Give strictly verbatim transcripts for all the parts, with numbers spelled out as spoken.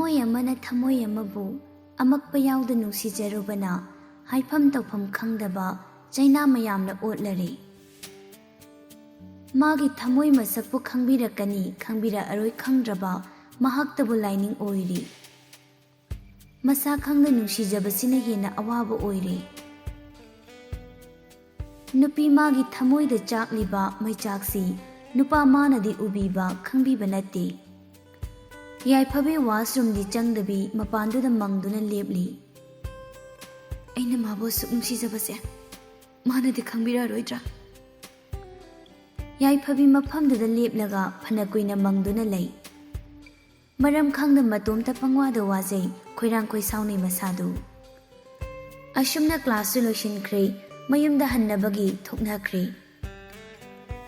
ꯊꯃꯣꯏ ꯑꯃꯅ ꯊꯃꯣꯏ ꯑꯃꯕꯨ ꯑꯃꯛꯄ ꯌꯥꯎꯗ ꯅꯨꯡꯁꯤꯖꯔꯨꯕꯅ ꯍꯥꯏꯐꯝ ꯇꯧꯐꯝ ꯈꯪꯗꯕ ꯆꯩꯅꯥ ꯃꯌꯥꯝꯅ ꯑꯣꯠꯂꯔꯦ꯫ ꯃꯥꯒꯤ ꯊꯃꯣꯏ ꯃꯁꯛꯄꯨ ꯈꯪꯕꯤꯔꯛꯀꯅꯤ ꯈꯪꯕꯤꯔꯛꯑꯔꯣꯏ ꯈꯪꯗ꯭ꯔꯕ ꯃꯍꯥꯛꯇꯕꯨ ꯂꯥꯏꯅꯤꯡ ꯑꯣꯏꯔꯤ꯫ ꯃꯁꯥ ꯈꯪꯅ ꯅꯨꯡꯁꯤꯖꯕꯁꯤꯅ ꯍꯦꯟꯅ ꯑꯋꯥꯕ ꯑꯣꯏꯔꯦ꯫ ꯅꯨꯄꯤ ꯃꯥꯒꯤ ꯊꯃꯣꯏꯗ ꯆꯥꯛꯂꯤꯕ ꯃꯩꯆꯥꯛꯁꯤ ꯅꯨꯄꯥ ꯃꯥꯅꯗꯤ ꯎꯕꯤꯕ ꯈꯪꯕꯤꯕ ꯅꯠꯇꯦ꯫ ꯌꯥꯏꯐꯕꯤ ꯋꯥꯁꯔꯨꯝꯗꯤ ꯆꯪꯗꯕꯤ ꯃꯄꯥꯟꯗꯨꯗ ꯃꯪꯗꯨꯅ ꯂꯦꯞꯂꯤ꯫ ꯑꯩꯅ ꯃꯥꯕꯨ ꯑꯁꯨꯛ ꯅꯨꯡꯁꯤꯖꯕꯁꯦ ꯃꯥꯅꯗꯤ ꯈꯪꯕꯤꯔꯛꯑꯔꯣꯏꯗ꯭ꯔꯥ? ꯌꯥꯏꯐꯕꯤ ꯃꯐꯝꯗꯨꯗ ꯂꯦꯞꯂꯒ ꯐꯅ ꯀꯨꯏꯅ ꯃꯪꯗꯨꯅ ꯂꯩ꯫ ꯃꯔꯝ ꯈꯪꯗ ꯃꯇꯣꯝꯇ ꯄꯪꯋꯥꯗ ꯋꯥꯖꯩ ꯈꯣꯏꯔꯥꯡ ꯈꯣꯏꯁꯥꯎꯅꯩ ꯃꯁꯥꯗꯨ꯫ ꯑꯁꯨꯝꯅ ꯀ꯭ꯂꯥꯁꯁꯨ ꯂꯣꯏꯁꯤꯟꯈ꯭ꯔꯦ꯫ ꯃꯌꯨꯝꯗ ꯍꯟꯅꯕꯒꯤ ꯊꯣꯛꯅꯈ꯭ꯔꯦ꯫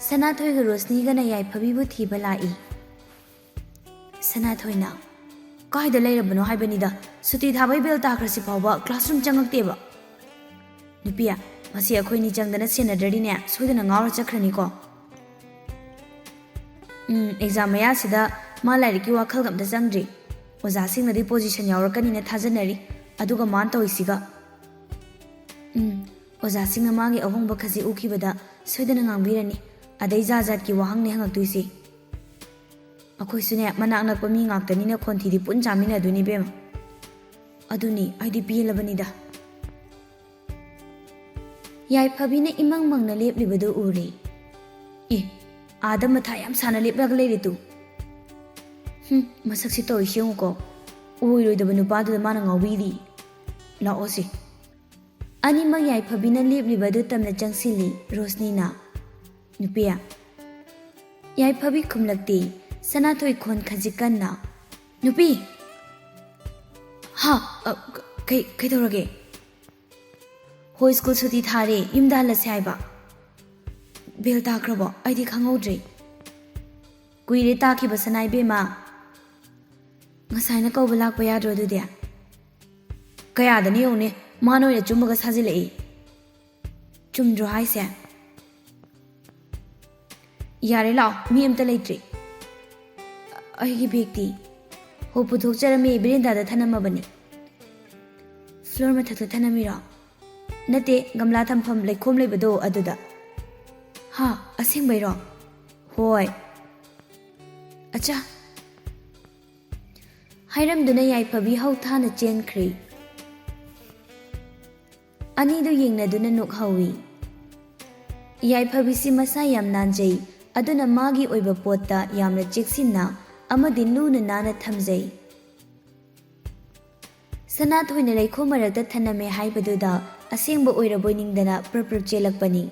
ꯁꯅꯥꯊꯣꯏꯒ ꯔꯣꯁꯅꯤꯒꯅ ꯌꯥꯏꯐꯕꯤꯕꯨ ꯊꯤꯕ ꯂꯥꯛꯏ꯫ ꯁꯅꯥꯊꯣꯏꯅ, "ꯀꯥꯏꯗ ꯂꯩꯔꯕꯅꯣ ꯍꯥꯏꯕꯅꯤꯗ, ꯁꯨꯇꯤ ꯊꯥꯕꯩ ꯕꯦꯜ ꯇꯥꯈ꯭ꯔꯁꯤ ꯐꯥꯎꯕ ꯀ꯭ꯂꯥꯁꯔꯨꯝ ꯆꯪꯉꯛꯇꯦꯕ꯫ ꯅꯨꯄꯤ, ꯃꯁꯤ ꯑꯩꯈꯣꯏꯅꯤ ꯆꯪꯗꯅ ꯁꯦꯟꯅꯗ꯭ꯔꯗꯤꯅꯦ ꯁꯣꯏꯗꯅ ꯉꯥꯎꯔ ꯆꯠꯈ꯭ꯔꯅꯤꯀꯣ꯫ ꯎꯝ, ꯑꯦꯛꯖꯥꯝ ꯃꯌꯥꯁꯤꯗ ꯃꯥ ꯂꯥꯏꯔꯤꯛꯀꯤ ꯋꯥꯈꯜꯒ ꯑꯝꯇ ꯆꯪꯗ꯭ꯔꯤ꯫ ꯑꯣꯖꯥꯁꯤꯡꯅꯗꯤ ꯄꯣꯖꯤꯁꯟ ꯌꯥꯎꯔꯛꯀꯅꯤꯅ ꯊꯥꯖꯅꯔꯤ, ꯑꯗꯨꯒ ꯃꯥꯅ ꯇꯧꯔꯤꯁꯤꯒ꯫ ꯎꯝ, ꯑꯣꯖꯥꯁꯤꯡꯅ ꯃꯥꯒꯤ ꯑꯍꯣꯡꯕ ꯈꯖꯤꯛ ꯎꯈꯤꯕꯗ ꯁꯣꯏꯗꯅ ꯉꯥꯡꯕꯤꯔꯅꯤ꯫ ꯑꯗꯩ ꯖꯥꯠ ꯖꯥꯠꯀꯤ ꯋꯥꯍꯪꯅꯦ ꯍꯪꯉꯛꯇꯣꯏꯁꯤ꯫ ꯑꯩꯈꯣꯏꯁꯨꯅꯦ ꯃꯅꯥꯛ ꯅꯛꯄ ꯃꯤ ꯉꯥꯛꯇꯅꯤꯅ ꯈꯣꯟꯊꯤꯗꯤ ꯄꯨꯟ ꯆꯥꯃꯤꯟꯅꯗꯣꯏꯅꯤ ꯏꯕꯦꯝꯃ꯫ ꯑꯗꯨꯅꯤ ꯑꯩꯗꯤ ꯄꯦꯜꯂꯕꯅꯤꯗ꯫" ꯌꯥꯏꯐꯕꯤꯅ ꯏꯃꯪ ꯃꯪꯅ ꯂꯦꯞꯂꯤꯕꯗꯨ ꯎꯔꯦ꯫ "ꯑꯦ, ꯑꯥꯗ ꯃꯊꯥ ꯌꯥꯝ ꯁꯥꯅ ꯂꯦꯞꯂꯒ ꯂꯩꯔꯦ ꯇꯨ꯫ ꯍꯨꯝ, ꯃꯁꯛꯁꯤ ꯇꯧꯔꯤꯁꯤ ꯌꯦꯡꯉꯨꯀꯣ꯫ ꯑꯣꯏꯔꯣꯏꯗꯕ ꯅꯨꯄꯥꯗꯨꯗ ꯃꯥꯅ ꯉꯥꯎꯕꯤꯔꯤ꯫ ꯂꯥꯛꯑꯣꯁꯦ꯫" ꯑꯅꯤꯃꯛ ꯌꯥꯏꯐꯕꯤꯅ ꯂꯦꯞꯂꯤꯕꯗꯨ ꯇꯝꯅ ꯆꯪꯁꯤꯜꯂꯤ ꯔꯣꯁꯅꯤꯅ꯫ "ꯅꯨꯄꯤ꯫" ꯌꯥꯏꯐꯕꯤ ꯈꯨꯝꯂꯛꯇꯦ꯫ ꯁꯅꯥꯊꯣꯏ ꯈꯣꯟ ꯈꯖꯤꯛ ꯀꯟꯅ, "ꯅꯨꯄꯤ!" "ꯍꯥ? ꯑ, ꯀ-, ꯀꯩ, ꯀꯩꯗꯧꯔꯒꯦ?" "ꯍꯣꯏ, ꯁ꯭ꯀꯨꯜ ꯁꯨꯇꯤ ꯊꯥꯔꯦ, ꯌꯨꯝꯗ ꯍꯜꯂꯁꯦ ꯍꯥꯏꯕ꯫" "ꯕꯦꯜ ꯇꯥꯈ꯭ꯔꯕꯣ? ꯑꯩꯗꯤ ꯈꯪꯍꯧꯗ꯭ꯔꯦ꯫" "ꯀꯨꯏꯔꯦ ꯇꯥꯈꯤꯕ, ꯁꯅꯥ ꯏꯕꯦꯝꯃ꯫ ꯉꯁꯥꯏꯅ ꯀꯧꯕ ꯂꯥꯛꯄ ꯌꯥꯗ꯭ꯔꯣ ꯑꯗꯨꯗꯤ?" "ꯀꯌꯥꯗꯅꯤ ꯌꯦꯡꯉꯨꯅꯦ, ꯃꯥꯅ ꯑꯣꯏꯅ ꯆꯨꯝꯃꯒ ꯁꯥꯖꯤꯜꯂꯛꯏ꯫" "ꯆꯨꯝꯗ꯭ꯔꯣ ꯍꯥꯏꯁꯦ?" "ꯌꯥꯔꯦ, ꯂꯥꯛꯑꯣ, ꯃꯤ ꯑꯝꯇ ꯂꯩꯇ꯭ꯔꯤ꯫" "ꯑꯩꯒꯤ ꯕꯦꯒꯇꯤ?" ꯍꯣ, ꯄꯨꯊꯣꯛꯆꯔꯝꯃꯤ, ꯕꯦꯔꯦꯟꯗꯥꯗ ꯊꯅꯝꯃꯕꯅꯤ꯫ ꯐ꯭ꯂꯣꯔ ꯃꯊꯛꯇ ꯊꯅꯝꯃꯤꯔꯣ? ꯅꯠꯇꯦ, ꯒꯝꯂꯥ ꯊꯝꯐꯝ ꯂꯩꯈꯣꯝ ꯂꯩꯕꯗꯣ ꯑꯗꯨꯗ꯫ ꯍꯥ, ꯑꯁꯦꯡꯕꯩꯔꯣ? ꯍꯣꯏ꯫ ꯑꯆꯥ꯫ ꯍꯥꯏꯔꯝꯗꯨꯅ ꯌꯥꯏꯐꯕꯤ ꯍꯧ ꯊꯥꯅ ꯆꯦꯟꯈ꯭ꯔꯦ꯫ ꯑꯅꯤꯗꯨ ꯌꯦꯡꯅꯗꯨꯅ ꯅꯣꯛꯍꯧꯏ꯫ ꯌꯥꯏꯐꯕꯤꯁꯤ ꯃꯁꯥ ꯌꯥꯝ ꯅꯥꯟꯖꯩ, ꯑꯗꯨꯅ ꯃꯥꯒꯤ ꯑꯣꯏꯕ ꯄꯣꯠꯇ ꯌꯥꯝꯅ ꯆꯦꯛꯁꯤꯟꯅ ꯑꯃꯗꯤ ꯂꯨꯅ ꯅꯥꯟꯅ ꯊꯝꯖꯩ꯫ ꯁꯅꯥꯊꯣꯏꯅ ꯂꯩꯈꯣꯝ ꯃꯔꯛꯇ ꯊꯅꯝꯃꯦ ꯍꯥꯏꯕꯗꯨꯗ ꯑꯁꯦꯡꯕ ꯑꯣꯏꯔꯕꯣꯏ ꯅꯤꯡꯗꯅ ꯄ꯭ꯔꯞ ꯄ꯭ꯔꯞ ꯆꯦꯜꯂꯛꯄꯅꯤ꯫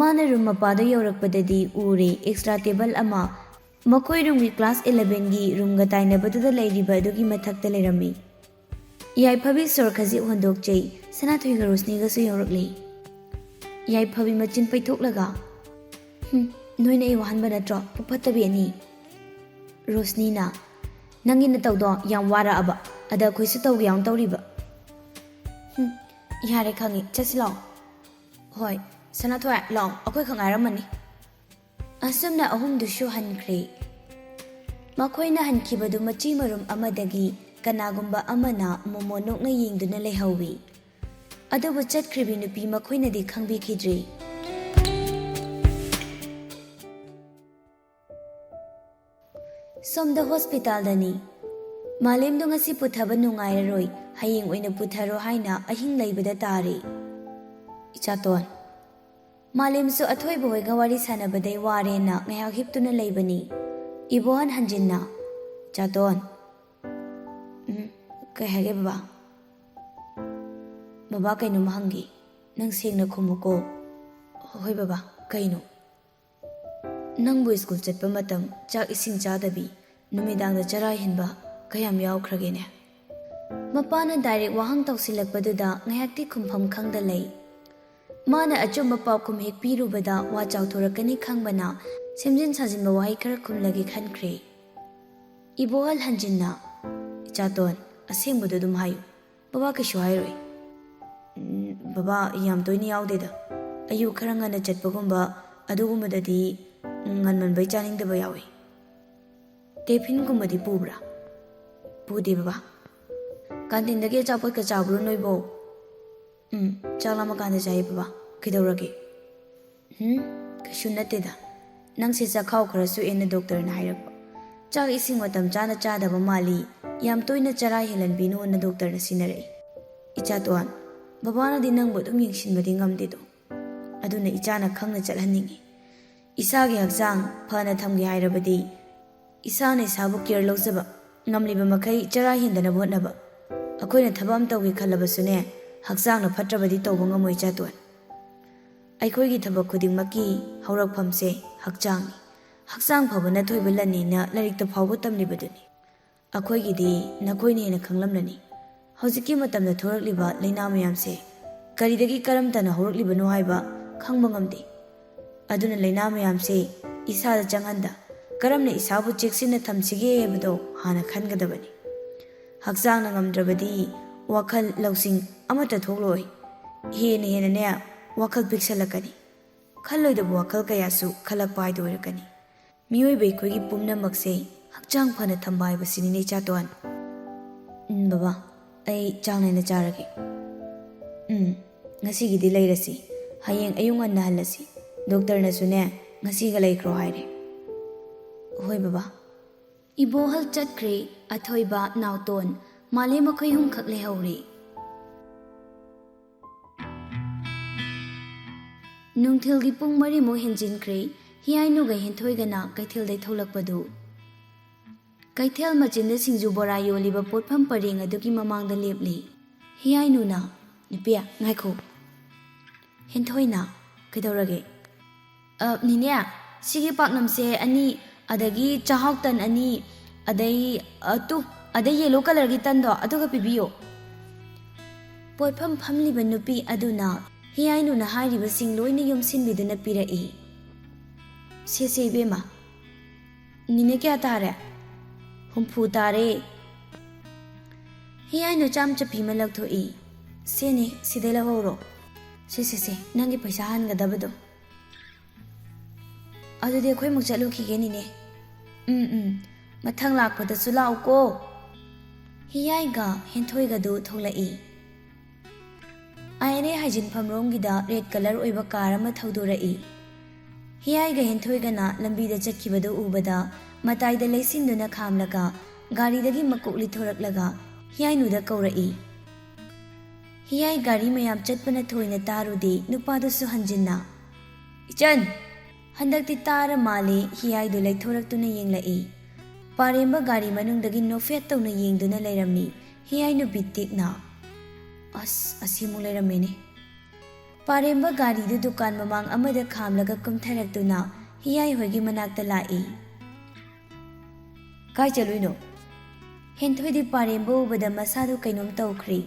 ꯃꯥꯅ ꯔꯨꯝ ꯃꯄꯥꯗꯨ ꯌꯧꯔꯛꯄꯗꯗꯤ ꯎꯔꯦ, ꯑꯦꯛꯁꯇ꯭ꯔꯥ ꯇꯦꯕꯜ ꯑꯃ ꯃꯈꯣꯏ ꯔꯨꯝꯒꯤ ꯀ꯭ꯂꯥꯁ ꯏꯂꯚꯦꯟꯒꯤ ꯔꯨꯝꯒ ꯇꯥꯏꯅꯕꯗꯨꯗ ꯂꯩꯔꯤꯕ ꯑꯗꯨꯒꯤ ꯃꯊꯛꯇ ꯂꯩꯔꯝꯃꯤ꯫ ꯌꯥꯏꯐꯕꯤ ꯁꯣꯔ ꯈꯖꯤꯛ ꯍꯣꯟꯗꯣꯛꯆꯩ, ꯁꯅꯥꯊꯣꯏꯒ ꯔꯣꯁꯅꯤꯒꯁꯨ ꯌꯧꯔꯛꯂꯦ꯫ ꯌꯥꯏꯐꯕꯤ ꯃꯆꯤꯟ ꯄꯩꯊꯣꯛꯂꯒ, "ꯍꯨꯝ, ꯅꯣꯏꯅ ꯑꯩ ꯋꯥꯍꯟꯕ ꯅꯠꯇ꯭ꯔꯣ, ꯄꯨꯛ ꯐꯠꯇꯕꯤ ꯑꯅꯤ?" ꯔꯣꯁꯅꯤꯅ, "ꯅꯪꯒꯤ ꯅꯇꯧꯗꯣ ꯌꯥꯝ ꯋꯥꯔꯛꯑꯕ, ꯑꯗ ꯑꯩꯈꯣꯏꯁꯨ ꯇꯧꯒꯦ ꯌꯥꯎꯅ ꯇꯧꯔꯤꯕ?" "ꯍꯨꯝ, ꯌꯥꯔꯦ ꯈꯪꯉꯦ, ꯆꯠꯁꯤ ꯂꯥꯛꯑꯣ꯫" "ꯍꯣꯏ, ꯁꯅꯥꯊꯣꯏ, ꯂꯥꯛꯑꯣ, ꯑꯩꯈꯣꯏ ꯈꯛ ꯉꯥꯏꯔꯝꯃꯅꯤ꯫" ꯑꯁꯨꯝꯅ ꯑꯍꯨꯝꯗꯨꯁꯨ ꯍꯟꯈ꯭ꯔꯦ꯫ ꯃꯈꯣꯏꯅ ꯍꯟꯈꯤꯕꯗꯨ ꯃꯆꯤ ꯃꯔꯨꯝ ꯑꯃꯗꯒꯤ ꯀꯅꯥꯒꯨꯝꯕ ꯑꯃꯅ ꯃꯣꯃꯣꯟ ꯅꯣꯛꯅ ꯌꯦꯡꯗꯨꯅ ꯂꯩꯍꯧꯏ꯫ ꯑꯗꯨꯕꯨ ꯆꯠꯈ꯭ꯔꯤꯕꯤ ꯅꯨꯄꯤ ꯃꯈꯣꯏꯅꯗꯤ ꯈꯪꯕꯤꯈꯤꯗ꯭ꯔꯦ꯫ ꯁꯣꯝꯗ ꯍꯣꯁꯄꯤꯇꯥꯜꯗꯅꯤ꯫ ꯃꯥꯂꯦꯝꯗꯣ ꯉꯁꯤ ꯄꯨꯊꯕ ꯅꯨꯡꯉꯥꯏꯔꯔꯣꯏ, ꯍꯌꯦꯡ ꯑꯣꯏꯅ ꯄꯨꯊꯔꯣ ꯍꯥꯏꯅ ꯑꯍꯤꯡ ꯂꯩꯕꯗ ꯇꯥꯔꯦ꯫ ꯏꯆꯥꯇꯣꯟ꯫ ꯃꯥꯂꯦꯝꯁꯨ ꯑꯊꯣꯏꯕ ꯍꯣꯏꯒ ꯋꯥꯔꯤ ꯁꯥꯟꯅꯕꯗꯩ ꯋꯥꯔꯦꯅ ꯉꯥꯏꯍꯥꯛ ꯍꯤꯞꯇꯨꯅ ꯂꯩꯕꯅꯤ꯫ ꯏꯕꯣꯍꯟ ꯍꯟꯖꯤꯟꯅ, "ꯏꯆꯥꯇꯣꯟ꯫" "ꯎꯝ, ꯀꯩ ꯍꯥꯏꯒꯦ ꯕꯕꯥ?" "ꯕꯕꯥ, ꯀꯩꯅꯣꯝ ꯍꯪꯒꯦ, ꯅꯪ ꯁꯦꯡꯅ ꯈꯨꯝꯃꯨꯀꯣ꯫" "ꯍꯣꯏ ꯕꯕꯥ, ꯀꯩꯅꯣ?" "ꯅꯪꯕꯨ ꯁ꯭ꯀꯨꯜ ꯆꯠꯄ ꯃꯇꯝ ꯆꯥꯛ ꯏꯁꯤꯡ ꯆꯥꯗꯕꯤ, ꯅꯨꯃꯤꯗꯥꯡꯗ ꯆꯔꯥ ꯍꯦꯟꯕ ꯀꯌꯥꯝ ꯌꯥꯎꯈ꯭ꯔꯒꯦꯅꯦ?" ꯃꯄꯥꯅ ꯗꯥꯏꯔꯦꯛ ꯋꯥꯍꯪ ꯇꯧꯁꯤꯜꯂꯛꯄꯗꯨꯗ ꯉꯥꯏꯍꯥꯛꯇꯤ ꯈꯨꯝꯐꯝ ꯈꯪꯗ ꯂꯩ꯫ ꯃꯥꯅ ꯑꯆꯨꯝꯕ ꯄꯥꯎꯈꯨꯝ ꯍꯦꯛ ꯄꯤꯔꯨꯕꯗ ꯋꯥ ꯆꯥꯎꯊꯣꯔꯛꯀꯅꯤ ꯈꯪꯕꯅ ꯁꯦꯝꯖꯤꯟ ꯁꯥꯖꯤꯟꯕ ꯋꯥꯍꯩ ꯈꯔ ꯈꯨꯝꯂꯒꯦ ꯈꯟꯈ꯭ꯔꯦ꯫ ꯏꯕꯣꯍꯜ ꯍꯟꯖꯤꯟꯅ, "ꯏꯆꯥꯇꯣꯟ, ꯑꯁꯦꯡꯕꯗꯨ ꯑꯗꯨꯝ ꯍꯥꯏꯌꯨ꯫ ꯕꯕꯥ ꯀꯩꯁꯨ ꯍꯥꯏꯔꯣꯏ꯫" "ꯎꯝ, ꯕꯕꯥ, ꯌꯥꯝ ꯇꯣꯏꯅ ꯌꯥꯎꯗꯦꯗ꯫ ꯑꯌꯨꯛ ꯈꯔ ꯉꯟꯅ ꯆꯠꯄꯒꯨꯝꯕ, ꯑꯗꯨꯒꯨꯝꯕꯗꯗꯤ ꯉꯟꯃꯟꯕꯩ ꯆꯥꯅꯤꯡꯗꯕ ꯌꯥꯎꯏ꯫" ꯇꯤꯐꯤꯟꯒꯨꯝꯕꯗꯤ ꯄꯨꯕ꯭ꯔꯥ? ꯄꯨꯗꯦ ꯕꯕꯥ꯫ ꯀꯥꯟꯇꯤꯟꯗꯒꯤ ꯑꯆꯥꯄꯣꯠꯀ ꯆꯥꯕ꯭ꯔꯣ ꯅꯣꯏꯕꯣ? ꯎꯝ, ꯆꯥꯛ ꯂꯥꯝꯃꯀꯥꯟꯗ ꯆꯥꯏꯌꯦ ꯕꯕꯥ꯫ ꯀꯩꯗꯧꯔꯒꯦ? ꯎꯝ, ꯀꯩꯁꯨ ꯅꯠꯇꯦꯗ꯫ ꯅꯪꯁꯦ ꯆꯥꯛꯈꯥꯎ ꯈꯔ ꯁꯣꯛꯑꯦꯅ ꯗꯣꯛꯇꯔꯅ ꯍꯥꯏꯔꯛꯄ꯫ ꯆꯥꯛ ꯏꯁꯤꯡ ꯃꯇꯝ ꯆꯥꯅ ꯆꯥꯗꯕ ꯃꯥꯜꯂꯤ꯫ ꯌꯥꯝ ꯇꯣꯏꯅ ꯆꯔꯥ ꯍꯦꯜꯍꯟꯕꯤꯅꯨꯅ ꯗꯣꯛꯇꯔꯅ ꯁꯤꯟꯅꯔꯛꯏ꯫ ꯏꯆꯥꯇꯣꯟ, ꯕꯕꯥꯅꯗꯤ ꯅꯪꯕꯨ ꯑꯗꯨꯝ ꯌꯦꯡꯁꯤꯟꯕꯗꯤ ꯉꯝꯗꯦꯗꯣ꯫ ꯑꯗꯨꯅ ꯏꯆꯥꯅ ꯈꯪꯅ ꯆꯠꯍꯟꯅꯤꯡꯉꯤ꯫ ꯏꯁꯥꯒꯤ ꯍꯛꯆꯥꯡ ꯐꯅ ꯊꯝꯒꯦ ꯍꯥꯏꯔꯕꯗꯤ ꯏꯁꯥꯅ ꯏꯁꯥꯕꯨ ꯀꯤꯌꯔ ꯂꯧꯖꯕ, ꯉꯝꯂꯤꯕ ꯃꯈꯩ ꯆꯔꯥ ꯍꯦꯟꯗꯅꯕ ꯍꯣꯠꯅꯕ꯫ ꯑꯩꯈꯣꯏꯅ ꯊꯕꯛ ꯑꯃ ꯇꯧꯒꯦ ꯈꯜꯂꯕꯁꯨꯅꯦ, ꯍꯛꯆꯥꯡꯅ ꯐꯠꯇ꯭ꯔꯕꯗꯤ ꯇꯧꯕ ꯉꯝꯃꯣꯏ ꯏꯆꯥꯇꯣꯟ꯫ ꯑꯩꯈꯣꯏꯒꯤ ꯊꯕꯛ ꯈꯨꯗꯤꯡꯃꯛꯀꯤ ꯍꯧꯔꯛꯐꯝꯁꯦ ꯍꯛꯆꯥꯡꯅꯤ꯫ ꯍꯛꯆꯥꯡ ꯐꯕꯅ ꯊꯣꯏꯕ ꯂꯟꯅꯤꯅ ꯂꯥꯏꯔꯤꯛꯇ ꯐꯥꯎꯕ ꯇꯝꯂꯤꯕꯗꯨꯅꯤ꯫ ꯑꯩꯈꯣꯏꯒꯤꯗꯤ ꯅꯈꯣꯏꯅ ꯍꯦꯟꯅ ꯈꯪꯂꯝꯂꯅꯤ꯫ ꯍꯧꯖꯤꯛꯀꯤ ꯃꯇꯝꯗ ꯊꯣꯔꯛꯂꯤꯕ ꯂꯥꯏꯅꯥ ꯃꯌꯥꯝꯁꯦ ꯀꯔꯤꯗꯒꯤ ꯀꯔꯝꯇꯅ ꯍꯧꯔꯛꯂꯤꯕꯅꯣ ꯍꯥꯏꯕ ꯈꯪꯕ ꯉꯝꯗꯦ꯫ ꯑꯗꯨꯅ ꯂꯥꯏꯅꯥ ꯃꯌꯥꯝꯁꯦ ꯏꯁꯥꯗ ꯆꯪꯍꯟꯗ, ꯀꯔꯝꯅ ꯏꯁꯥꯕꯨ ꯆꯦꯛꯁꯤꯟꯅ ꯊꯝꯁꯤꯒꯦ ꯍꯥꯏꯕꯗꯣ ꯍꯥꯟꯅ ꯈꯟꯒꯗꯕꯅꯤ꯫ ꯍꯛꯆꯥꯡꯅ ꯉꯝꯗ꯭ꯔꯕꯗꯤ ꯋꯥꯈꯜ ꯂꯧꯁꯤꯡ ꯑꯃꯠꯇ ꯊꯣꯛꯂꯣꯏ꯫ ꯍꯦꯟꯅ ꯍꯦꯟꯅꯅꯦ ꯋꯥꯈꯜ ꯄꯤꯛꯁꯜꯂꯛꯀꯅꯤ꯫ ꯈꯜꯂꯣꯏꯗꯕ ꯋꯥꯈꯜ ꯀꯌꯥꯁꯨ ꯈꯜꯂꯛꯄ ꯍꯥꯏꯗꯨ ꯑꯣꯏꯔꯛꯀꯅꯤ꯫ ꯃꯤꯑꯣꯏꯕ ꯑꯩꯈꯣꯏꯒꯤ ꯄꯨꯝꯅꯃꯛꯁꯦ ꯍꯛꯆꯥꯡ ꯐꯅ ꯊꯝꯕ ꯍꯥꯏꯕꯁꯤꯅꯤꯅꯦ ꯏꯆꯥꯇꯣꯟ꯫ ꯎꯝ, ꯕꯕꯥ, ꯑꯩ ꯆꯥꯡ ꯅꯥꯏꯅ ꯆꯥꯔꯒꯦ꯫ ꯎꯝ, ꯉꯁꯤꯒꯤꯗꯤ ꯂꯩꯔꯁꯤ꯫ ꯍꯌꯦꯡ ꯑꯌꯨꯛ ꯉꯟꯅ ꯍꯜꯂꯁꯤ꯫ ꯗꯣꯛꯇꯔꯅꯁꯨꯅꯦ, ꯉꯁꯤꯒ ꯂꯩꯈ꯭ꯔꯣ ꯍꯥꯏꯔꯦ꯫ ꯍꯣꯏ, ꯕꯕꯥ꯫ ꯏꯕꯣꯍꯜ ꯆꯠꯈ꯭ꯔꯦ꯫ ꯑꯊꯣꯏꯕ, ꯅꯥꯎꯇꯣꯟ, ꯃꯥꯂꯦꯝ ꯃꯈꯣꯏ ꯑꯍꯨꯝꯈꯛ ꯂꯩꯍꯧꯔꯦ꯫ ꯅꯨꯡꯊꯤꯜꯒꯤ ꯄꯨꯡ ꯃꯔꯤꯃꯨꯛ ꯍꯦꯟꯖꯤꯟꯈ꯭ꯔꯦ꯫ ꯍꯤꯌꯥꯏꯅꯨꯒ ꯍꯦꯟꯊꯣꯏꯒꯅ ꯀꯩꯊꯦꯜꯗꯩ ꯊꯣꯛꯂꯛꯄꯗꯨ꯫ ꯀꯩꯊꯦꯜ ꯃꯆꯤꯟꯗ ꯁꯤꯡꯖꯨ ꯕꯣꯔꯥ ꯌꯣꯜꯂꯤꯕ ꯄꯣꯠꯐꯝ ꯄꯔꯦꯡ ꯑꯗꯨꯒꯤ ꯃꯃꯥꯡꯗ ꯂꯦꯞꯂꯤ꯫ ꯍꯤꯌꯥꯏꯅꯨꯅ, "ꯅꯨꯄꯤ, ꯉꯥꯏꯈꯣ꯫" ꯍꯦꯟꯊꯣꯏꯅ, "ꯀꯩꯗꯧꯔꯒꯦ?" "ꯑ, ꯅꯤꯅꯦ, ꯁꯤꯒꯤ ꯄꯥꯛꯅꯝꯁꯦ ꯑꯅꯤ, ꯑꯗꯒꯤ ꯆꯥꯛꯍꯥꯎ ꯇꯟ ꯑꯅꯤ, ꯑꯗꯩ, ꯑ, ꯇꯨ, ꯑꯗꯩ ꯌꯦꯂꯣ ꯀꯂꯔꯒꯤ ꯇꯟꯗꯣ ꯑꯗꯨꯒ ꯄꯤꯕꯤꯌꯣ꯫" ꯄꯣꯠꯐꯝ ꯐꯝꯂꯤꯕ ꯅꯨꯄꯤ ꯑꯗꯨꯅ ꯍꯤꯌꯥꯏꯅꯨꯅ ꯍꯥꯏꯔꯤꯕꯁꯤꯡ ꯂꯣꯏꯅ ꯌꯣꯝꯁꯤꯟꯕꯤꯗꯨꯅ ꯄꯤꯔꯛꯏ꯫ "ꯁꯦ, ꯁꯦ, ꯏꯕꯦꯝꯃ꯫ ꯅꯤꯅꯦ, ꯀꯌꯥ ꯇꯥꯔꯦ?" "ꯍꯨꯝꯐꯨ ꯇꯥꯔꯦ꯫" ꯍꯤꯌꯥꯏꯅꯨ ꯆꯥꯝ ꯆꯞꯄꯤ ꯑꯃ ꯂꯧꯊꯣꯛꯏ꯫ "ꯁꯦꯅꯦ, ꯁꯤꯗꯩ ꯂꯧꯍꯧꯔꯣ꯫" "ꯁꯦ, ꯁꯦ, ꯁꯦ, ꯅꯪꯒꯤ ꯄꯩꯁꯥ ꯍꯟꯒꯗꯕꯗꯣ꯫" "ꯑꯗꯨꯗꯤ ꯑꯩꯈꯣꯏꯃꯨꯛ ꯆꯠꯂꯨꯈꯤꯒꯦ, ꯅꯤꯅꯦ꯫" "ꯎꯝ, ꯎꯝ꯫ "ꯃꯊꯪ ꯂꯥꯛꯄꯗꯁꯨ ꯂꯥꯛꯎꯀꯣ"꯫ ꯍꯤꯌꯥꯏꯒ ꯍꯦꯟꯊꯣꯏꯒꯗꯨ ꯊꯣꯛꯂꯛꯏ꯫ ꯑꯥꯏ ꯑꯦꯟ ꯑꯦ ꯍꯥꯏꯖꯤꯟꯐꯝꯔꯣꯝꯒꯤꯗ ꯔꯦꯗ ꯀꯂꯔ ꯑꯣꯏꯕ ꯀꯥꯔ ꯑꯃ ꯊꯧꯗꯣꯔꯛꯏ꯫ ꯍꯤꯌꯥꯏꯒ ꯍꯦꯟꯊꯣꯏꯒꯅ ꯂꯝꯕꯤꯗ ꯆꯠꯈꯤꯕꯗꯨ ꯎꯕꯗ ꯃꯇꯥꯏꯗ ꯂꯩꯁꯤꯟꯗꯨꯅ ꯈꯥꯝꯂꯒ ꯒꯥꯔꯤꯗꯒꯤ ꯃꯀꯣꯛ ꯂꯤꯊꯣꯔꯛꯂꯒ ꯍꯤꯌꯥꯏꯅꯨꯗ ꯀꯧꯔꯛꯏ꯫ ꯍꯤꯌꯥꯏ ꯒꯥꯔꯤ ꯃꯌꯥꯝ ꯆꯠꯄꯅ ꯊꯣꯏꯅ ꯇꯥꯔꯨꯗꯦ, ꯅꯨꯄꯥꯗꯨꯁꯨ ꯍꯟꯖꯤꯟꯅ, "ꯏꯆꯟ!" ꯍꯟꯗꯛꯇꯤ ꯇꯥꯔ ꯃꯥꯜꯂꯦ, ꯍꯤꯌꯥꯏꯗꯨ ꯂꯩꯊꯣꯔꯛꯇꯨꯅ ꯌꯦꯡꯂꯛꯏ꯫ ꯄꯥꯔꯦꯝꯕ ꯒꯥꯔꯤ ꯃꯅꯨꯡꯗꯒꯤ ꯅꯣꯛꯐꯦꯠ ꯇꯧꯅ ꯌꯦꯡꯗꯨꯅ ꯂꯩꯔꯝꯃꯤ꯫ ꯍꯤꯌꯥꯏꯅꯨ ꯕꯤꯠ ꯇꯦꯛꯅ, "ꯑꯁ, ꯑꯁꯤꯃꯨꯛ ꯂꯩꯔꯝꯃꯦꯅꯦ"꯫ ꯄꯥꯔꯦꯝꯕ ꯒꯥꯔꯤꯗꯨ ꯗꯨꯀꯥꯟ ꯃꯃꯥꯡ ꯑꯃꯗ ꯈꯥꯝꯂꯒ ꯀꯨꯝꯊꯔꯛꯇꯨꯅ ꯍꯤꯌꯥꯏ ꯍꯣꯏꯒꯤ ꯃꯅꯥꯛꯇ ꯂꯥꯛꯏ꯫ "ꯀꯥꯏ ꯆꯠꯂꯨꯏꯅꯣ?" ꯍꯦꯟꯊꯣꯏꯗꯤ ꯄꯥꯔꯦꯝꯕ ꯎꯕꯗ ꯃꯁꯥꯗꯨ ꯀꯩꯅꯣꯝ ꯇꯧꯈ꯭ꯔꯦ꯫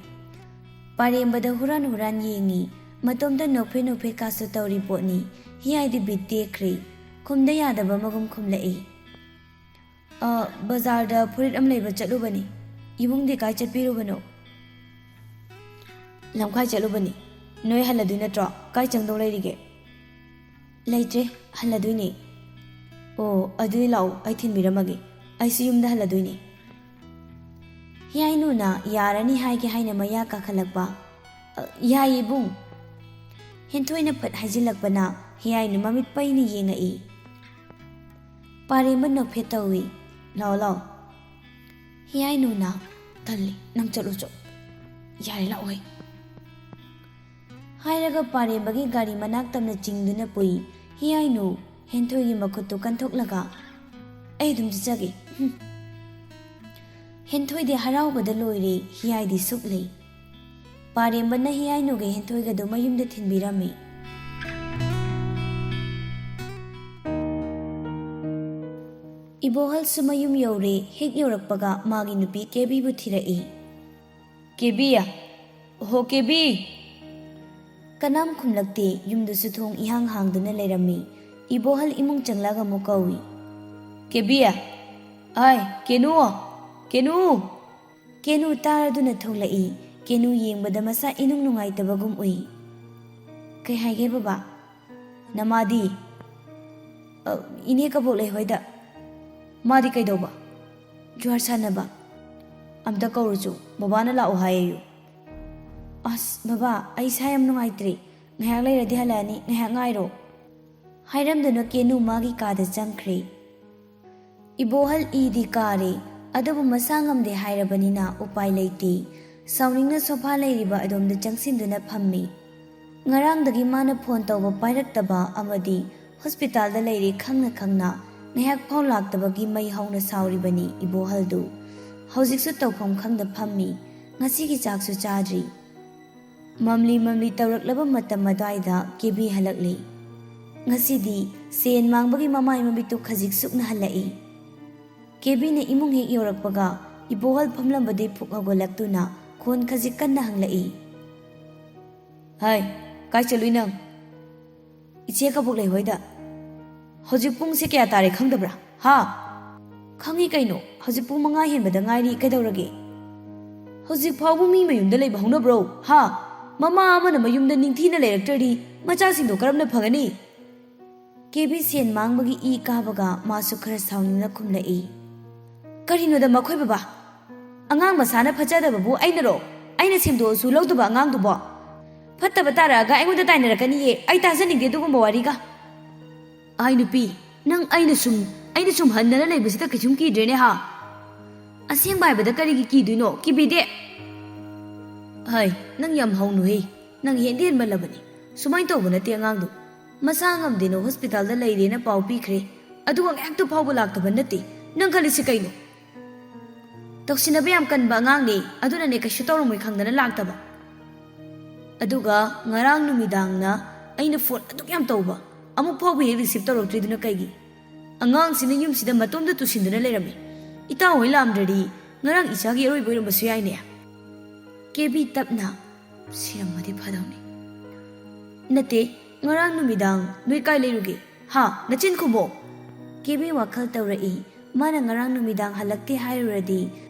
ꯄꯥꯔꯦꯝꯕꯗ ꯍꯨꯔꯥꯟ ꯍꯨꯔꯥꯟ ꯌꯦꯡꯉꯤ꯫ ꯃꯇꯣꯝꯇ ꯅꯣꯛꯐꯦꯠ ꯅꯣꯛꯐꯦꯠ ꯀꯥꯁꯨ ꯇꯧꯔꯤ ꯄꯣꯠꯅꯤ꯫ ꯍꯤꯌꯥꯏꯗꯤ ꯕꯤꯠ ꯇꯦꯛꯈ꯭ꯔꯦ꯫ ꯈꯨꯝꯗ ꯌꯥꯗꯕ ꯑꯃꯒꯨꯝ ꯈꯨꯝꯂꯛꯏ꯫ "ꯑ, ꯕꯖꯥꯔꯗ ꯐꯨꯔꯤꯠ ꯑꯃ ꯂꯩꯕ ꯆꯠꯂꯨꯕꯅꯤ꯫ ꯏꯕꯨꯡꯗꯤ ꯀꯥꯏ ꯆꯠꯄꯤꯔꯨꯕꯅꯣ?" "ꯂꯝꯈꯥꯏ ꯆꯠꯂꯨꯕꯅꯤ꯫ ꯅꯣꯏ ꯍꯜꯂꯗꯣꯏ ꯅꯠꯇ꯭ꯔꯣ? ꯀꯥꯏ ꯆꯪꯗꯧ ꯂꯩꯔꯤꯒꯦ?" "ꯂꯩꯇ꯭ꯔꯦ, ꯍꯜꯂꯗꯣꯏꯅꯦ"꯫ "ꯑꯣ, ꯑꯗꯨꯗꯤ ꯂꯥꯛꯑꯣ, ꯑꯩ ꯊꯤꯟꯕꯤꯔꯝꯃꯒꯦ꯫ ꯑꯩꯁꯨ ꯌꯨꯝꯗ ꯍꯜꯂꯗꯣꯏꯅꯦ"꯫ ꯍꯤꯌꯥꯏꯅꯨꯅ ꯌꯥꯔꯅꯤ ꯍꯥꯏꯒꯦ ꯍꯥꯏꯅ ꯃꯌꯥ ꯀꯥꯈꯠꯂꯛꯄ꯫ "ꯑ, ꯌꯥꯏ, ꯏꯕꯨꯡ"꯫ ꯍꯦꯟꯊꯣꯏꯅ ꯐꯠ ꯍꯥꯏꯖꯤꯜꯂꯛꯄꯅ ꯍꯤꯌꯥꯏꯅꯨ ꯃꯃꯤꯠ ꯄꯩꯅ ꯌꯦꯡꯉꯛꯏ꯫ ꯄꯥꯔꯦꯝꯕ ꯅꯣꯛꯐꯦꯠ ꯇꯧꯏ꯫ "ꯂꯥꯛꯑꯣ, ꯂꯥꯛꯑꯣ"꯫ ꯍꯤꯌꯥꯏꯅꯨꯅ, "ꯇꯜꯂꯤ, ꯅꯪ ꯆꯠꯂꯨ ꯆꯣ"꯫ "ꯌꯥꯔꯦ, ꯂꯥꯛꯑꯣꯍꯦ"꯫ ꯍꯥꯏꯔꯒ ꯄꯥꯔꯦꯝꯕꯒꯤ ꯒꯥꯔꯤ ꯃꯅꯥꯛ ꯇꯝꯅ ꯆꯤꯡꯗꯨꯅ ꯄꯨꯏ꯫ ꯍꯤꯌꯥꯏꯅꯨ ꯍꯦꯟꯊꯣꯏꯒꯤ ꯃꯈꯨꯠꯇꯨ ꯀꯟꯊꯣꯛꯂꯒ, "ꯑꯩ ꯑꯗꯨꯝ ꯆꯠꯆꯒꯦ"꯫ ꯍꯨꯝ꯫ ꯍꯦꯟꯊꯣꯏꯗꯤ ꯍꯔꯥꯎꯕꯗ ꯂꯣꯏꯔꯦ, ꯍꯤꯌꯥꯏꯗꯤ ꯁꯨꯛ ꯂꯩ꯫ ꯄꯥꯔꯦꯝꯕꯅ ꯍꯤꯌꯥꯏꯅꯨꯒ ꯍꯦꯟꯊꯣꯏꯒꯗꯨ ꯃꯌꯨꯝꯗ ꯊꯤꯟꯕꯤꯔꯝꯃꯤ꯫ ꯏꯕꯣꯍꯜꯁꯨ ꯃꯌꯨꯝ ꯌꯧꯔꯦ꯫ ꯍꯦꯛ ꯌꯧꯔꯛꯄꯒ ꯃꯥꯒꯤ ꯅꯨꯄꯤ ꯀꯦꯕꯤꯕꯨ ꯊꯤꯔꯛꯏ꯫ "ꯀꯦꯕꯤ! ꯍꯣ ꯀꯦꯕꯤ!" ꯀꯅꯥꯝ ꯈꯨꯝꯂꯛꯇꯦ꯫ ꯌꯨꯝꯗꯨꯁꯨ ꯊꯣꯡ ꯏꯍꯥꯡ ꯍꯥꯡꯗꯨꯅ ꯂꯩꯔꯝꯃꯤ꯫ ꯏꯕꯣꯍꯜ ꯏꯃꯨꯡ ꯆꯪꯂꯛꯑꯒ ꯑꯃꯨꯛ ꯀꯧꯏ꯫ "ꯀꯦꯕꯤ! ꯑꯥꯏ, ꯀꯦꯅꯨ! ꯀꯦꯅꯨ!" ꯀꯦꯅꯨ ꯇꯥꯔꯗꯨꯅ ꯊꯣꯛꯂꯛꯏ꯫ ꯀꯦꯅꯨ ꯌꯦꯡꯕꯗ ꯃꯁꯥ ꯏꯅꯨꯡ ꯅꯨꯡꯉꯥꯏꯇꯕꯒꯨꯝ ꯎꯏ꯫ "ꯀꯩ ꯍꯥꯏꯒꯦ ꯕꯕꯥ?" "ꯅꯃꯥꯗꯤ?" "ꯑ, ꯏꯅꯦ ꯀꯕꯣꯛꯂꯩ ꯍꯣꯏꯗ"꯫ "ꯃꯥꯗꯤ ꯀꯩꯗꯧꯕ?" ꯖꯨꯍꯥꯔ ꯁꯥꯟꯅꯕ꯫ ꯑꯝꯇ ꯀꯧꯔꯨꯆꯣ, ꯕꯕꯥꯅ ꯂꯥꯛꯑꯣ ꯍꯥꯏꯌꯨ꯫ ꯑꯁ ꯕꯕꯥ, ꯑꯩ ꯏꯁꯥ ꯌꯥꯝ ꯅꯨꯡꯉꯥꯏꯇ꯭ꯔꯦ꯫ ꯉꯥꯏꯍꯥꯛ ꯂꯩꯔꯗꯤ ꯍꯜꯂꯛꯑꯅꯤ, ꯉꯥꯏꯍꯥꯛ ꯉꯥꯏꯔꯣ꯫ ꯍꯥꯏꯔꯝꯗꯨꯅ ꯀꯦꯅꯨ ꯃꯥꯒꯤ ꯀꯥꯗ ꯆꯪꯈ꯭ꯔꯦ꯫ ꯏꯕꯣꯍꯜ ꯏꯗꯤ ꯀꯥꯔꯦ, ꯑꯗꯨꯕꯨ ꯃꯁꯥ ꯉꯝꯗꯦ ꯍꯥꯏꯔꯕꯅꯤꯅ ꯎꯄꯥꯏ ꯂꯩꯇꯦ꯫ ꯁꯥꯎꯅꯤꯡꯅ ꯁꯣꯐꯥ ꯂꯩꯔꯤꯕ ꯑꯗꯣꯝꯗ ꯆꯪꯁꯤꯟꯗꯨꯅ ꯐꯝꯃꯤ꯫ ꯉꯔꯥꯡꯗꯒꯤ ꯃꯥꯅ ꯐꯣꯟ ꯇꯧꯕ ꯄꯥꯏꯔꯛꯇꯕ ꯑꯃꯗꯤ ꯍꯣꯁꯄꯤꯇꯥꯜꯗ ꯂꯩꯔꯦ ꯈꯪꯅ ꯈꯪꯅ ꯉꯥꯏꯍꯥꯛ ꯐꯥꯎ ꯂꯥꯛꯇꯕꯒꯤ ꯃꯩ ꯍꯧꯅ ꯁꯥꯎꯔꯤꯕꯅꯤ ꯏꯕꯣꯍꯜꯗꯨ꯫ ꯍꯧꯖꯤꯛꯁꯨ ꯇꯧꯐꯝ ꯈꯪꯗ ꯐꯝꯃꯤ꯫ ꯉꯁꯤꯒꯤ ꯆꯥꯛꯁꯨ ꯆꯥꯗ꯭ꯔꯤ꯫ ꯃꯝꯂꯤ ꯃꯝꯂꯤ ꯇꯧꯔꯛꯂꯕ ꯃꯇꯝ ꯑꯗꯨꯋꯥꯏꯗ ꯀꯦꯕꯤ ꯍꯜꯂꯛꯂꯦ꯫ ꯉꯁꯤꯗꯤ ꯁꯦꯟ ꯃꯥꯡꯕꯒꯤ ꯃꯃꯥꯏ ꯃꯃꯤꯠꯇꯨ ꯈꯖꯤꯛ ꯁꯨꯛꯅ ꯍꯜꯂꯛꯏ꯫ ꯀꯦꯕꯤꯅ ꯏꯃꯨꯡ ꯍꯦꯛ ꯌꯧꯔꯛꯄꯒ ꯏꯕꯣꯍꯜ ꯐꯝꯂꯝꯕꯗꯩ ꯐꯨꯛ ꯍꯧꯒꯠꯂꯛꯇꯨꯅ ꯈꯣꯟ ꯈꯖꯤꯛ ꯀꯟꯅ ꯍꯪꯂꯛꯏ꯫ "ꯍꯥꯏ, ꯀꯥꯏ ꯆꯠꯂꯨꯏ ꯅꯪ?" "ꯏꯆꯦ ꯀꯕꯣꯛꯂꯩ ꯍꯣꯏꯗ꯫" "ꯍꯧꯖꯤꯛ ꯄꯨꯡꯁꯦ ꯀꯌꯥ ꯇꯥꯔꯦ ꯈꯪꯗꯕ꯭ꯔꯥ? ꯍꯥ?" "ꯈꯪꯉꯤ ꯀꯩꯅꯣ, ꯍꯧꯖꯤꯛ ꯄꯨꯡ ꯃꯉꯥ ꯍꯦꯟꯕꯗ ꯉꯥꯏꯔꯤ, ꯀꯩꯗꯧꯔꯒꯦ?" "ꯍꯧꯖꯤꯛ ꯐꯥꯎꯕ ꯃꯤ ꯃꯌꯨꯝꯗ ꯂꯩꯕ ꯍꯧꯅꯕ꯭ꯔꯣ? ꯍꯥ? ꯃꯃꯥ ꯑꯃꯅ ꯃꯌꯨꯝꯗ ꯅꯤꯡꯊꯤꯅ ꯂꯩꯔꯛꯇ꯭ꯔꯗꯤ ꯃꯆꯥꯁꯤꯡꯗꯣ ꯀꯔꯝꯅ ꯐꯒꯅꯤ?" ꯀꯦꯕꯤ ꯁꯦꯟ ꯃꯥꯡꯕꯒꯤ ꯏ ꯀꯥꯕꯒ ꯃꯥꯁꯨ ꯈꯔ ꯁꯥꯎꯅꯤꯡꯅ ꯈꯨꯝꯂꯛꯏ꯫ "ꯀꯔꯤꯅꯣꯗ ꯃꯈꯣꯏ ꯕꯕꯥ? ꯑꯉꯥꯡ ꯃꯁꯥꯅ ꯐꯠꯆꯗꯕꯕꯨ ꯑꯩꯅꯔꯣ? ꯑꯩꯅ ꯁꯦꯝꯗꯣꯛꯑꯁꯨ ꯂꯧꯗꯕ ꯑꯉꯥꯡꯗꯨꯕꯣ? ꯐꯠꯇꯕ ꯇꯥꯔꯛꯑꯒ ꯑꯩꯉꯣꯟꯗ ꯇꯥꯏꯅꯔꯛꯀꯅꯤꯌꯦ, ꯑꯩ ꯇꯥꯖꯅꯤꯡꯗꯦ ꯑꯗꯨꯒꯨꯝꯕ ꯋꯥꯔꯤꯒ꯫" "ꯑꯥꯏ ꯅꯨꯄꯤ, ꯅꯪ ꯑꯩꯅ ꯁꯨꯝ, ꯑꯩꯅ ꯁꯨꯝ ꯍꯟꯗꯅ ꯂꯩꯕꯁꯤꯗ ꯀꯩꯁꯨꯝ ꯀꯤꯗ꯭ꯔꯦꯅꯦ ꯍꯥ? ꯑꯁꯦꯡꯕ ꯍꯥꯏꯕꯗ ꯀꯔꯤꯒꯤ ꯀꯤꯗꯣꯏꯅꯣ? ꯀꯤꯕꯤꯗꯦ꯫" "ꯍꯥꯏ, ꯅꯪ ꯌꯥꯝ ꯍꯧꯅꯨꯍꯦ꯫ ꯅꯪ ꯍꯦꯟꯗꯤ ꯍꯦꯟꯃꯜꯂꯕꯅꯤ꯫ ꯁꯨꯃꯥꯏꯅ ꯇꯧꯕ ꯅꯠꯇꯦ ꯑꯉꯥꯡꯗꯨ꯫ ꯃꯁꯥ ꯉꯝꯗꯦꯅ ꯍꯣꯁꯄꯤꯇꯥꯜꯗ ꯂꯩꯔꯦꯅ ꯄꯥꯎ ꯄꯤꯈ꯭ꯔꯦ꯫ ꯑꯗꯨꯒ ꯉꯥꯏꯍꯥꯛꯇ ꯐꯥꯎꯕ ꯂꯥꯛꯇꯕ ꯅꯠꯇꯦ꯫ ꯅꯪ ꯈꯜꯂꯤꯁꯤ ꯀꯩꯅꯣ? ꯇꯧꯁꯤꯟꯅꯕ ꯌꯥꯝ ꯀꯟꯕ ꯑꯉꯥꯡꯅꯦ, ꯑꯗꯨꯅꯅꯦ ꯀꯩꯁꯨ ꯇꯧꯔꯝꯃꯣꯏ ꯈꯪꯗꯅ ꯂꯥꯛꯇꯕ꯫ ꯑꯗꯨꯒ ꯉꯔꯥꯡ ꯅꯨꯃꯤꯗꯥꯡꯅ ꯑꯩꯅ ꯐꯣꯟ ꯑꯗꯨꯛ ꯌꯥꯝ ꯇꯧꯕ, ꯑꯃꯨꯛ ꯐꯥꯎꯕ ꯍꯦꯛ ꯔꯤꯁꯤꯞ ꯇꯧꯔꯛꯇ꯭ꯔꯤꯗꯨꯅ ꯀꯩꯒꯤ? ꯑꯉꯥꯡꯁꯤꯅ ꯌꯨꯝꯁꯤꯗ ꯃꯇꯣꯝꯗ ꯇꯨꯁꯤꯟꯗꯨꯅ ꯂꯩꯔꯝꯃꯤ꯫ ꯏꯇꯥꯎ ꯍꯣꯏ ꯂꯥꯛꯑꯝꯗ꯭ꯔꯗꯤ ꯉꯔꯥꯡ ꯏꯆꯥꯒꯤ ꯑꯔꯣꯏꯕ ꯑꯣꯏꯔꯝꯕꯁꯨ ꯌꯥꯏꯅꯦ꯫" ꯀꯦꯕꯤ ꯇꯞꯅ, "ꯁꯤꯔꯝꯃꯗꯤ ꯐꯗꯧꯅꯤ꯫" "ꯅꯠꯇꯦ, ꯉꯔꯥꯡ ꯅꯨꯃꯤꯗꯥꯡ ꯅꯣꯏ ꯀꯥꯏ ꯂꯩꯔꯨꯒꯦ? ꯍꯥ? ꯅꯆꯤꯟ ꯈꯨꯝꯃꯣ!" ꯀꯦꯕꯤ ꯋꯥꯈꯜ ꯇꯧꯔꯛꯏ꯫ ꯃꯥꯅ ꯉꯔꯥꯡ ꯅꯨꯃꯤꯗꯥꯡ ꯍꯜꯂꯛꯇꯦ ꯍꯥꯏꯔꯨꯔꯗꯤ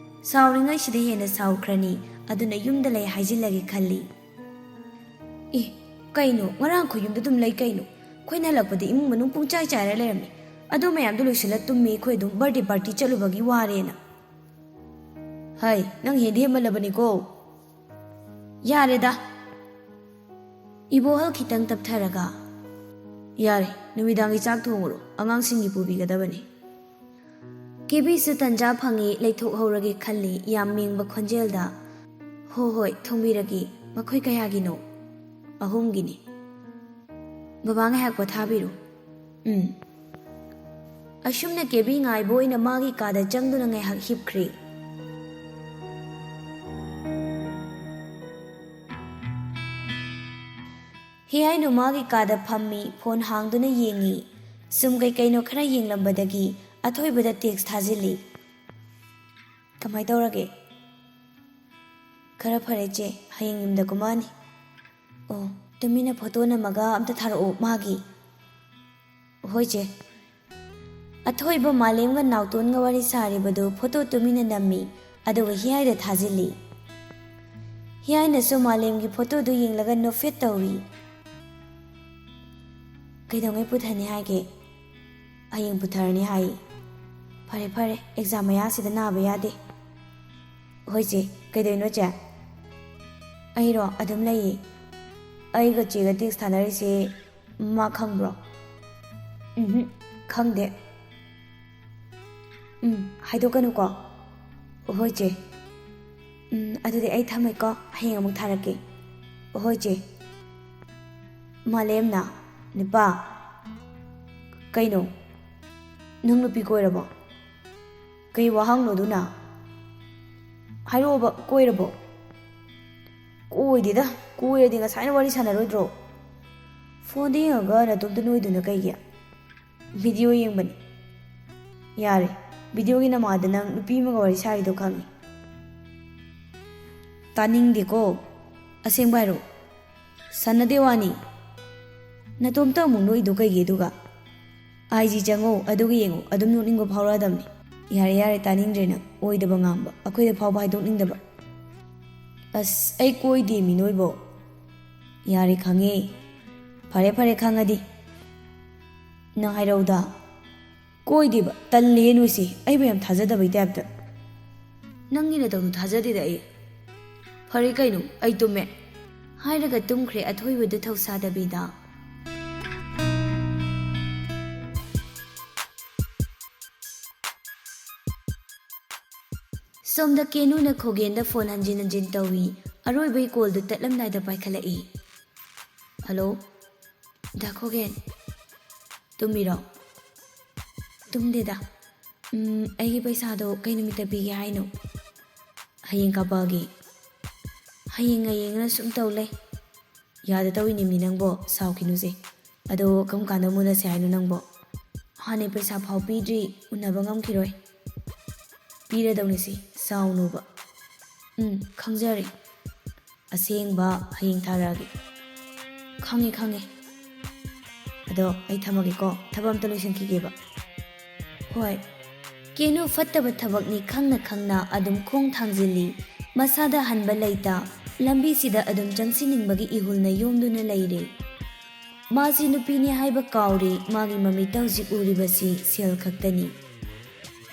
ꯁꯥꯎꯔꯤꯉꯩꯁꯤꯗ ꯍꯦꯟꯅ ꯁꯥꯎꯈ꯭ꯔꯅꯤ꯫ ꯑꯗꯨꯅ ꯌꯨꯝꯗ ꯂꯩ ꯍꯥꯏꯖꯤꯜꯂꯒꯦ ꯈꯜꯂꯤ꯫ "ꯑꯦ, ꯀꯩꯅꯣ? ꯉꯔꯥꯡ ꯑꯩꯈꯣꯏ ꯌꯨꯝꯗ ꯑꯗꯨꯝ ꯂꯩ ꯀꯩꯅꯣ? ꯑꯩꯈꯣꯏꯅ ꯍꯜꯂꯛꯄꯗ ꯏꯃꯨꯡ ꯃꯅꯨꯡ ꯄꯨꯡꯆꯥꯏ ꯆꯥꯏꯔ ꯂꯩꯔꯝꯃꯤ꯫ ꯑꯗꯨ ꯃꯌꯥꯝꯗꯣ ꯂꯣꯏꯁꯤꯜꯂ ꯇꯨꯝꯃꯤ, ꯑꯩꯈꯣꯏ ꯑꯗꯨꯝ ꯕꯥꯔꯗꯦ ꯄꯥꯔꯇꯤ ꯆꯠꯂꯨꯕꯒꯤ ꯋꯥꯔꯦꯅ꯫" ꯍꯩ, ꯅꯪ ꯍꯦꯟꯗꯤ ꯍꯦꯟꯃꯜꯂꯕꯅꯤꯀꯣ꯫ ꯌꯥꯔꯦꯗ꯫ ꯏꯕꯣꯍꯜ ꯈꯤꯇꯪ ꯇꯞꯊꯔꯒ, "ꯌꯥꯔꯦ, ꯅꯨꯃꯤꯗꯥꯡꯒꯤ ꯆꯥꯛ ꯊꯣꯡꯉꯨꯔꯣ, ꯑꯉꯥꯡꯁꯤꯡꯒꯤ ꯄꯨꯕꯤꯒꯗꯕꯅꯤ"꯫ ꯀꯦꯕꯤꯁꯨ ꯇꯟꯖꯥ ꯐꯪꯉꯤ, ꯂꯩꯊꯣꯛꯍꯧꯔꯒꯦ ꯈꯜꯂꯤ ꯌꯥꯝ ꯃꯦꯡꯕ ꯈꯣꯟꯖꯦꯜꯗ, "ꯍꯣ ꯍꯣꯏ, ꯊꯣꯡꯕꯤꯔꯒꯦ꯫ ꯃꯈꯣꯏ ꯀꯌꯥꯒꯤꯅꯣ?" "ꯑꯍꯨꯝꯒꯤꯅꯤ"꯫ "ꯕꯕꯥ ꯉꯥꯏꯍꯥꯛ ꯄꯣꯊꯥꯕꯤꯔꯣ"꯫ "ꯎꯝ"꯫ ꯑꯁꯨꯝꯅ ꯀꯦꯕꯤ ꯉꯥꯏꯕ ꯑꯣꯏꯅ ꯃꯥꯒꯤ ꯀꯥꯗ ꯆꯪꯗꯨꯅ ꯉꯥꯏꯍꯥꯛ ꯍꯤꯞꯈ꯭ꯔꯦ꯫ ꯍꯤꯌꯥꯏꯅꯨ ꯃꯥꯒꯤ ꯀꯥꯗ ꯐꯝꯃꯤ, ꯐꯣꯟ ꯍꯥꯡꯗꯨꯅ ꯌꯦꯡꯉꯤ꯫ ꯁꯨꯝ ꯀꯩ ꯀꯩꯅꯣ ꯈꯔ ꯌꯦꯡꯂꯝꯕꯗꯒꯤ ꯑꯊꯣꯏꯕꯗ ꯇꯦꯛꯁ ꯊꯥꯖꯤꯜꯂꯤ꯫ "ꯀꯃꯥꯏ ꯇꯧꯔꯒꯦ?" "ꯈꯔ ꯐꯔꯦ ꯆꯦ, ꯍꯌꯦꯡ ꯌꯨꯝꯗ ꯀꯨꯝꯃꯛꯑꯅꯤ"꯫ "ꯑꯣ, ꯇꯨꯃꯤꯟꯅ ꯐꯣꯇꯣ ꯅꯝꯃꯒ ꯑꯝꯇ ꯊꯥꯔꯛꯑꯣ ꯃꯥꯒꯤ"꯫ "ꯍꯣꯏ ꯆꯦ"꯫ ꯑꯊꯣꯏꯕ ꯃꯥꯂꯦꯝꯒ ꯅꯥꯎꯇꯣꯟꯒ ꯋꯥꯔꯤ ꯁꯥꯔꯤꯕꯗꯨ ꯐꯣꯇꯣ ꯇꯨꯃꯤꯟꯅ ꯅꯝꯃꯤ, ꯑꯗꯨꯒ ꯍꯤꯌꯥꯏꯗ ꯊꯥꯖꯤꯜꯂꯤ꯫ ꯍꯤꯌꯥꯏꯅꯁꯨ ꯃꯥꯂꯦꯝꯒꯤ ꯐꯣꯇꯣꯗꯨ ꯌꯦꯡꯂꯒ ꯅꯣꯛꯐꯦꯠ ꯇꯧꯔꯤ꯫ "ꯀꯩꯗꯧꯉꯩ ꯄꯨꯊꯅꯤ ꯍꯥꯏꯒꯦ?" "ꯍꯌꯦꯡ ꯄꯨꯊꯔꯅꯤ ꯍꯥꯏ"꯫ "ꯐꯔꯦ ꯐꯔꯦ, ꯑꯦꯛꯖꯥꯝ ꯃꯌꯥꯁꯤꯗ ꯅꯥꯕ ꯌꯥꯗꯦ"꯫ "ꯍꯣꯏ ꯆꯦ, ꯀꯩꯗꯧꯔꯤꯅꯣ ꯆꯦ?" "ꯑꯩꯔꯣ, ꯑꯗꯨꯝ ꯂꯩꯌꯦ"꯫ "ꯑꯩꯒ ꯆꯦꯒ ꯇꯦꯛꯁ ꯊꯥꯅꯔꯤꯁꯦ ꯃꯥ ꯈꯪꯕ꯭ꯔꯣ?" "ꯎꯝꯍꯨꯝ, ꯈꯪꯗꯦ"꯫ "ꯎꯝ, ꯍꯥꯏꯗꯣꯛꯀꯅꯨꯀꯣ"꯫ "ꯍꯣꯏ ꯆꯦ"꯫ "ꯎꯝ, ꯑꯗꯨꯗꯤ ꯑꯩ ꯊꯝꯃꯦꯀꯣ, ꯍꯌꯦꯡ ꯑꯃꯨꯛ ꯊꯥꯔꯛꯀꯦ"꯫ "ꯍꯣꯏ ꯆꯦ"꯫ ꯃꯥꯂꯦꯝꯅ, "ꯅꯨꯄꯥ"꯫ "ꯀꯩꯅꯣ? ꯅꯪ ꯅꯨꯄꯤ ꯀꯣꯏꯔꯕꯣ?" "ꯀꯩ ꯋꯥꯍꯪꯅꯣ ꯑꯗꯨꯅ? ꯍꯥꯏꯔꯛꯑꯣꯕ, ꯀꯣꯏꯔꯕꯣ?" "ꯀꯣꯏꯗꯦꯗ, ꯀꯣꯏꯔꯗꯤ ꯉꯁꯥꯏꯅ ꯋꯥꯔꯤ ꯁꯥꯟꯅꯔꯣꯏꯗ꯭ꯔꯣ?" "ꯐꯣꯟꯗ ꯌꯦꯡꯉꯒ ꯅꯇꯣꯝꯇ ꯅꯣꯏꯗꯨꯅ ꯀꯩꯒꯤ?" "ꯚꯤꯗꯤꯑꯣ ꯌꯦꯡꯕꯅꯤ"꯫ "ꯌꯥꯔꯦ, ꯚꯤꯗꯤꯑꯣꯒꯤ ꯅꯃꯥꯗ ꯅꯪ ꯅꯨꯄꯤ ꯑꯃꯒ ꯋꯥꯔꯤ ꯁꯥꯔꯤꯗꯣ ꯈꯪꯉꯤ"꯫ "ꯇꯥꯅꯤꯡꯗꯦꯀꯣ, ꯑꯁꯦꯡꯕ ꯍꯥꯏꯔꯣ"꯫ "ꯁꯥꯟꯅꯗꯦ ꯋꯥꯅꯤ"꯫ "ꯅꯇꯣꯝꯇ ꯑꯃꯨꯛ ꯅꯣꯛꯏꯗꯣ ꯀꯩꯒꯤ ꯑꯗꯨꯒ?" "ꯑꯥꯏ ꯖꯤ ꯆꯪꯉꯣ, ꯑꯗꯨꯒ ꯌꯦꯡꯉꯣ, ꯑꯗꯨꯝ ꯅꯣꯛꯅꯤꯡꯕ ꯐꯥꯎꯔꯛꯑꯗꯕꯅꯤ"꯫ "ꯌꯥꯔꯦ ꯌꯥꯔꯦ, ꯇꯥꯅꯤꯡꯗ꯭ꯔꯦ ꯅꯪ, ꯑꯣꯏꯗꯕ ꯉꯥꯡꯕ, ꯑꯩꯈꯣꯏꯗ ꯐꯥꯎꯕ ꯍꯥꯏꯗꯣꯛꯅꯤꯡꯗꯕ"꯫ "ꯑꯁ, ꯑꯩ ꯀꯣꯏꯗꯦ ꯃꯤ ꯅꯣꯏꯕꯣ"꯫ "ꯌꯥꯔꯦ, ꯈꯪꯉꯦ"꯫ "ꯐꯔꯦ ꯐꯔꯦ, ꯈꯪꯉꯗꯤ ꯅꯪ ꯍꯥꯏꯔꯧꯗ"꯫ "ꯀꯣꯏꯗꯦꯕ, ꯇꯜꯂꯦ ꯅꯣꯏꯁꯦ, ꯑꯩꯕꯨ ꯌꯥꯝ ꯊꯥꯖꯗꯕꯩ ꯇꯥꯏꯞꯇ"꯫ "ꯅꯪꯒꯤ ꯅꯇꯧꯗꯨ ꯊꯥꯖꯗꯦꯗ ꯑꯩ꯫ ꯐꯔꯦ ꯀꯩꯅꯣ, ꯑꯩ ꯇꯨꯝꯃꯦ," ꯍꯥꯏꯔꯒ ꯇꯨꯝꯈ꯭ꯔꯦ ꯑꯊꯣꯏꯕꯗꯨ ꯊꯧꯁꯥꯗꯕꯤꯗ꯫ ꯁꯣꯝꯗ ꯀꯦꯅꯨꯅ ꯈꯣꯒꯦꯟꯗ ꯐꯣꯟ ꯍꯟꯖꯤꯟ ꯍꯟꯖꯤꯟ ꯇꯧꯏ꯫ ꯑꯔꯣꯏꯕꯒꯤ ꯀꯣꯜꯗꯨ ꯇꯠꯂꯝꯗꯥꯏꯗ ꯄꯥꯏꯈꯠꯂꯛꯏ꯫ "ꯍꯜꯂꯣ, ꯗꯥ ꯈꯣꯒꯦꯟ, ꯇꯨꯝꯃꯤꯔꯣ?" "ꯇꯨꯝꯗꯦꯗ꯫ ꯎꯝ, ꯑꯩꯒꯤ ꯄꯩꯁꯥꯗꯣ ꯀꯩ ꯅꯨꯃꯤꯠꯇ ꯄꯤꯒꯦ ꯍꯥꯏꯅꯣ?" "ꯍꯌꯦꯡ ꯀꯥꯄꯛꯑꯒꯦ꯫ ꯍꯌꯦꯡ ꯍꯌꯦꯡꯅ ꯁꯨꯝ ꯇꯧ ꯂꯩ꯫ ꯌꯥꯗ ꯇꯧꯔꯤꯅꯦꯃꯤ ꯅꯪꯕꯣ, ꯁꯥꯎꯈꯤꯅꯨꯁꯦ꯫ ꯑꯗꯣ ꯀꯔꯝ ꯀꯥꯟꯗ ꯃꯨꯟꯅꯁꯦ ꯍꯥꯏꯅꯣ ꯅꯪꯕꯣ? ꯍꯥꯟꯅꯩ ꯄꯩꯁꯥ ꯐꯥꯎ ꯄꯤꯗ꯭ꯔꯤ, ꯎꯅꯕ ꯉꯝꯈꯤꯔꯣꯏ꯫ ꯄꯤꯔꯗꯧꯅꯤꯁꯦ, ꯁꯥꯎꯅꯨꯕ꯫ ꯎꯝ, ꯈꯪꯖꯔꯦ꯫ ꯑꯁꯦꯡꯕ ꯍꯌꯦꯡ ꯊꯥꯔꯛꯑꯒꯦ꯫" "ꯈꯪꯉꯦ, ꯈꯪꯉꯦ꯫ ꯑꯗꯣ ꯑꯩ ꯊꯝꯃꯒꯦꯀꯣ, ꯊꯕꯛ ꯑꯝꯇ ꯂꯣꯏꯁꯤꯟꯈꯤꯒꯦꯕ꯫" "ꯍꯣꯏ꯫" ꯀꯦꯅꯨ ꯐꯠꯇꯕ ꯊꯕꯛꯅꯤ ꯈꯪꯅ ꯈꯪꯅ ꯑꯗꯨꯝ ꯈꯣꯡ ꯊꯥꯡꯖꯤꯜꯂꯤ꯫ ꯃꯁꯥꯗ ꯍꯟꯕ ꯂꯩꯇ, ꯂꯝꯕꯤꯁꯤꯗ ꯑꯗꯨꯝ ꯆꯪꯁꯤꯟꯅꯤꯡꯕꯒꯤ ꯏꯍꯨꯜꯅ ꯌꯣꯝꯗꯨꯅ ꯂꯩꯔꯦ꯫ ꯃꯥꯁꯤ ꯅꯨꯄꯤꯅꯤ ꯍꯥꯏꯕ ꯀꯥꯎꯔꯦ꯫ ꯃꯥꯒꯤ ꯃꯃꯤꯠꯇ ꯍꯧꯖꯤꯛ ꯎꯔꯤꯕꯁꯤ ꯁꯦꯜ ꯈꯛꯇꯅꯤ꯫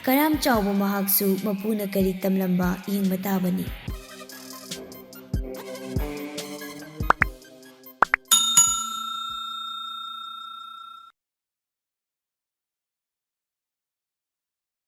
ꯀꯔꯥꯝ ꯆꯥꯎꯕ ꯃꯍꯥꯛꯁꯨ ꯃꯄꯨꯅ ꯀꯔꯤ ꯇꯝꯂꯝꯕ ꯌꯦꯡꯕ ꯇꯥꯕꯅꯤ꯫